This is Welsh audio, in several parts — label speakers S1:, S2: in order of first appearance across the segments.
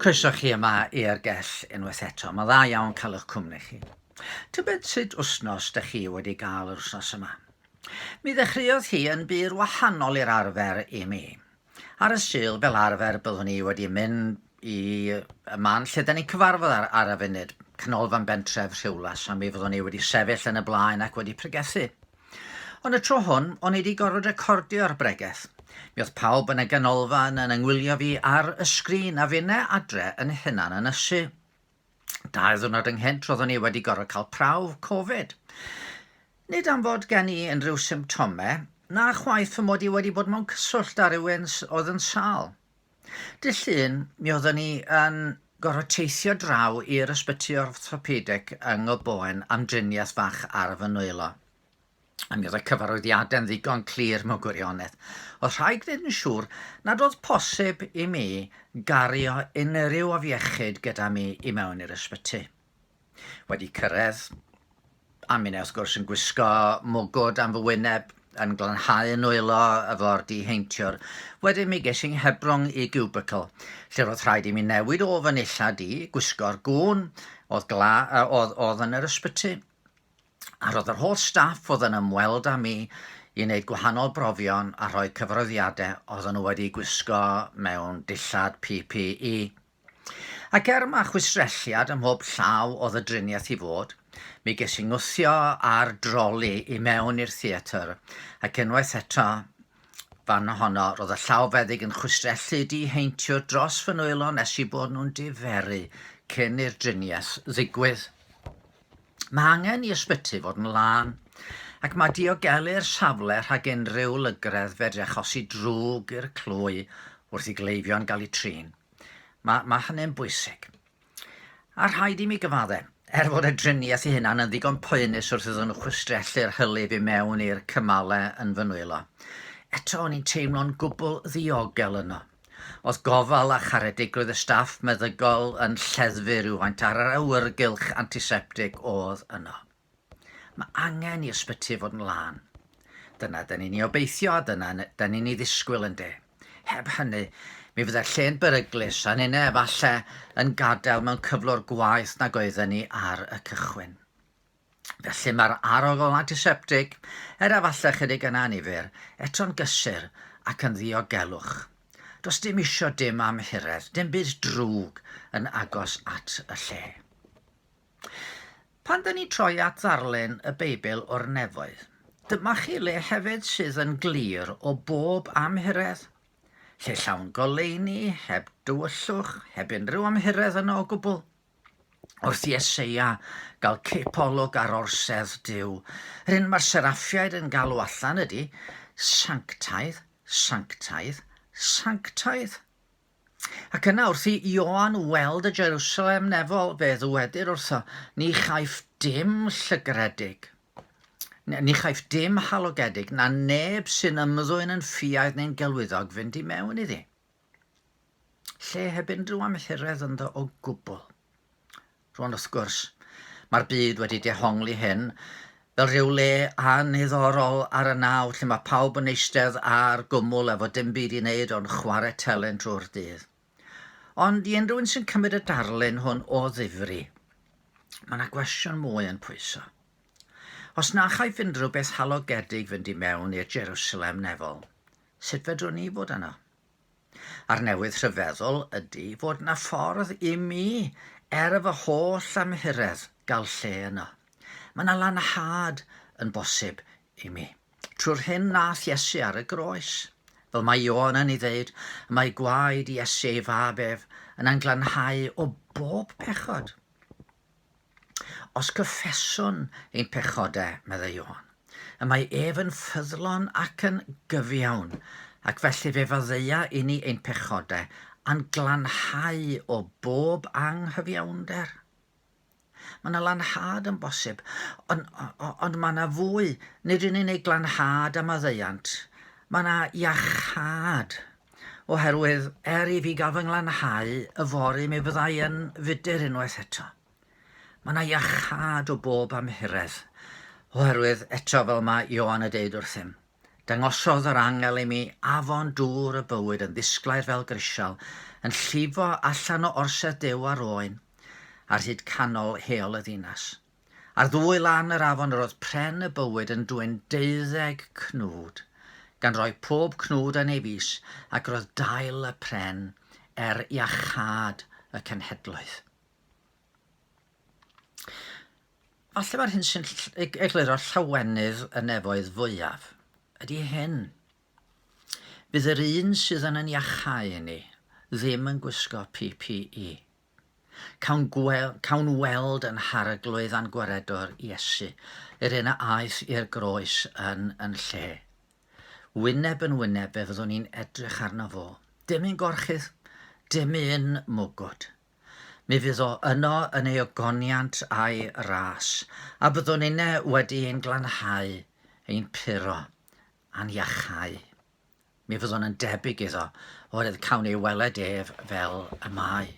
S1: Croeso chi yma i'r gell unwaith eto. Mae'n dda iawn cael eich cwmni chi. Tybed sut wsnos da chi wedi gael yr wsnos yma? Mi ddechreuodd hi yn bur wahanol i'r arfer i mi. Ar y Sul, fel arfer, byddwn i wedi mynd i y man lle da ni'n cyfarfod ar, ar y funud, canolfan bentref Rhiwlas, a mi fyddwn i wedi sefyll yn y blaen ac wedi pregethu. Ond y tro hwn, o'n i wedi gorfod recordio'r bregeth. Mi oedd pawb yn y ganolfan yn yngwylio fi ar y sgrin a finne adre yn hunan ynysu. Dau ddiwrnod ynghynt roeddwn i wedi gorfod cael prawf Covid. Nid am fod gen i unrhyw symptomau, na chwaith fy mod i wedi bod mewn cyswllt â rhywun oedd yn sâl. Dydd Llun, mi oeddwn i yn gorfod teithio draw i'r ysbyty orthopedic yng Nghilboen am driniaeth fach ar fy nwylo. A mi oedd y cyfarwyddiadau'n ddigon clir mewn gwirionedd. Oedd rhaid gwneud yn siŵr nad oedd posib i mi gario unrhyw afiechyd gyda mi i mewn i'r ysbyty. Wedi cyrraedd, a minnau wrth gwrs yn gwisgo mwgwd am fy wyneb, yn glanhau yn nwylo efo'r diheintiwr. Wedyn mi ges i'n hebrwng i giwbicl, lle roedd rhaid i mi newid o fy nillad i, gwisgo'r gŵn oedd, gla, oedd, oedd yn yr ysbyty. A roedd yr holl staff oedd yn ymweld â mi i wneud gwahanol brofion a rhoi cyfarwyddiadau oedden nhw wedi gwisgo mewn dillad PPE. Ac er ma chwistrelliad ym mhob llaw o'dd y driniaeth i fod, mi ges i ngwthio ar droli i mewn i'r theatr, ac unwaith eto, fan honno, ro'dd y llawfeddyg yn chwistrellu diheintiwr dros fy nwylo nes i bod nhw'n diferu cyn i'r driniaeth ddigwydd. Mae angen i ysbyty fod yn lân, ac mae diogelu'r safle rhag unrhyw lygredd fedru achosi drwg i'r clwy wrth i gleifion gael eu trin. Mae, mae hynny'n bwysig. A rhaid i mi gyfadde, er fod y driniaeth ei hunan yn ddigon poenus wrth iddyn nhw chwistrellu'r hylif i mewn i'r cymalau yn fy nwylo, eto o'n i'n teimlo'n gwbl ddiogel yno. Oedd gofal a charedigrwydd y staff meddygol yn lleddfu rhywfaint ar yr awyrgylch antiseptig oedd yno. Mae angen i ysbyty fod yn lân. Dyna dyn ni'n ei obeithio a dyna dyn ni'n ei ddisgwyl yn de. Heb hynny, mi fydde'r lle'n beryglus a ninne efalle yn gadael mewn cyflwr gwaeth nag oedden ni ar y cychwyn. Felly mae'r arogl antiseptig, er efalle chydig yn annifyr, eto'n gysur ac yn ddiogelwch. Does dim isio dim amhuredd, dim byd drwg yn agos at y lle. Pan dyn ni'n troi at ddarllen y Beibl o'r nefoedd, dyma chi le hefyd sydd yn glir o bob amhuredd, lle llawn goleuni, heb dywyllwch, heb unrhyw amhuredd yno o gwbl. Wrth i Eseia gael cipolwg ar orsedd Duw, yr hyn mae'r seraffiaid yn galw allan ydy, Sanctaidd, sanctaidd, sanctaidd. Ac yna wrth i Ioan weld y Jerusalem nefol, fe ddywedir wrtho, ni chaiff dim llygredig, ni chaiff dim halogedig, na neb sy'n ymddwyn yn ffiaidd neu'n gelwyddog fynd i mewn iddi. Lle heb unrhyw amhuredd ynddo o gwbl. Rwan wrth gwrs, mae'r byd wedi dehongli hyn fel rhyw le anniddorol ar y naw lle mae pawb yn eistedd ar gwmwl efo dim byd i wneud ond chwarae telyn drwy'r dydd. Ond i unrhyw un sy'n cymryd y darlun hwn o ddifri, mae yna gwestiwn mwy yn pwyso. Os na chaiff unrhyw beth halogedig fynd i mewn i'r Jerusalem nefol, sut fedrwn ni fod yno? A'r newydd rhyfeddol ydy fod 'na ffordd i mi, er fy holl amhuredd, gael lle yno. Mae 'na lanhad yn bosib i mi. Trwy'r hyn nath Iesu ar y groes. Fel mae Ioan yn ei ddeud, y mae gwaed Iesu ei fab ef yn ein glanhau o bob pechod. Os cyffeswn ein pechodau, meddai Ioan, y mae ef yn ffyddlon ac yn gyfiawn, ac felly fe faddeuia i ni ein pechodau a'n glanhau o bob anghyfiawnder. Mae yna lanhad yn bosib, ond, ond mae yna fwy, nid yn unig glanhad a maddeuant, mae yna iachâd. Oherwydd, er i fi gael fy nglanhau yfory, mi fydda i yn fudur unwaith eto. Mae yna iachâd o bob amhuredd, oherwydd eto fel mae Ioan yn deud wrthym, Dangosodd yr angel i mi afon dŵr y bywyd yn ddisglair fel grisial, yn llifo allan o orsedd Duw a'r Oen, ar hyd canol heol y ddinas. Ar ddwy lan yr afon yr oedd pren y bywyd yn dwyn deuddeg cnwd, gan roi pob cnwd yn ei fis, ac roedd dail y pren er iachâd y cenhedloedd. Falle mae'r hyn sy'n egluro llawenydd y nefoedd fwyaf ydy hyn. Bydd yr un sydd yn yn iachau ni ddim yn gwisgo PPE. Cawn, gwel, cawn weld yn harglwydd a'n gwaredwr Iesu, yr un a aeth i'r groes yn yn lle. Wyneb yn wyneb fe fyddwn ni'n edrych arno fo. Dim un gorchudd, dim un mwgwd. Mi fydd o yno yn ei ogoniant a'i ras, a byddwn inne wedi ein glanhau, ein puro, a'n iachau. Mi fyddwn yn debyg iddo, oherwydd cawn ei weled ef fel y mae.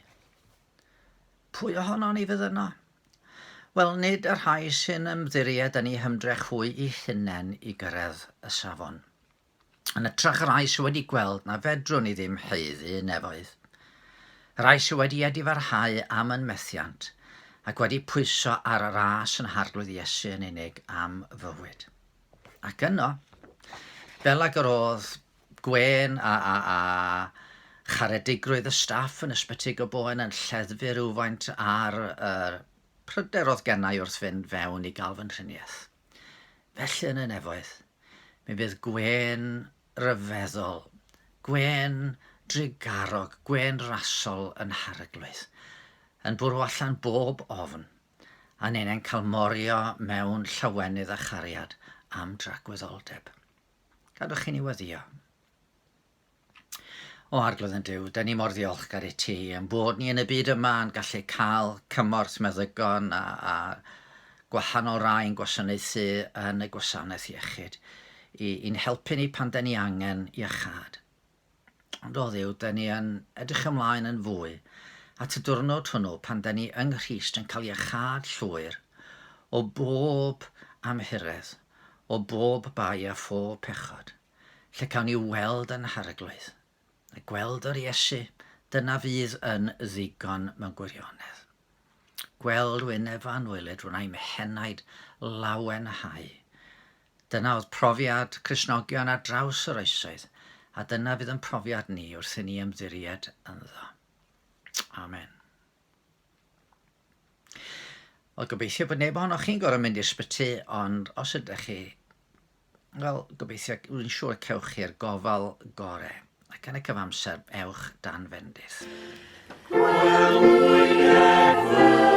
S1: Pwy ohonon ni fydd yno? Wel, nid y rhai sy'n ymddiried yn eu hymdrech hwy eu hunain i gyrraedd y safon. Yn hytrach y rhai sydd wedi gweld na fedrwn ni ddim haeddu nefoedd. Y rhai sydd wedi edifarhau am yn methiant ac wedi pwyso ar y ras yn Harglwydd Iesu yn unig am fywyd. Ac yno, fel ag yr oedd gwên a, a, a charedigrwydd y staff yn Ysbyty Goboen yn lleddfu rhywfaint ar y pryder oedd gennau wrth fynd fewn i gael fy nhriniaeth. Felly yn y nefoedd, mi fydd gwên ryfeddol, gwên drugarog, gwên rasol yn Harglwydd, yn bwrw allan bob ofn, a ninnau'n cael morio mewn llawenydd a chariad am dragwyddoldeb. Gadwch i ni weddio. O Arglwydd yn Duw, da ni mor ddiolchgar i ti am bod ni yn y byd yma yn gallu cael cymorth meddygon a, a gwahanol rai yn gwasanaethu yn y gwasanaeth iechyd i, i'n helpu ni pan da ni angen iachâd. Ond o Dduw, da ni yn edrych ymlaen yn fwy at y diwrnod hwnnw pan da ni yng Nghrist yn cael iachâd llwyr o bob amhuredd, o bob bai a phob pechod. Lle cawn ni weld yn Harglwydd, a gweld yr Iesu, dyna fydd yn ddigon mewn gwirionedd. Gweld wyneb fy anwylyd wna i'm henaid lawenhau. Dyna oedd profiad Cristnogion ar draws yr oesoedd, a dyna fydd yn profiad ni wrth i ni ymddiried ynddo. Amen. Wel, gobeithio bod neb ohonoch chi'n gorfod mynd i'r sbyty, ond os ydych chi, wel, gobeithio, rwy'n siŵr cewch chi'r gofal gore. Ac yn y cyfamser, ewch dan fendith. Gwelwyd ef.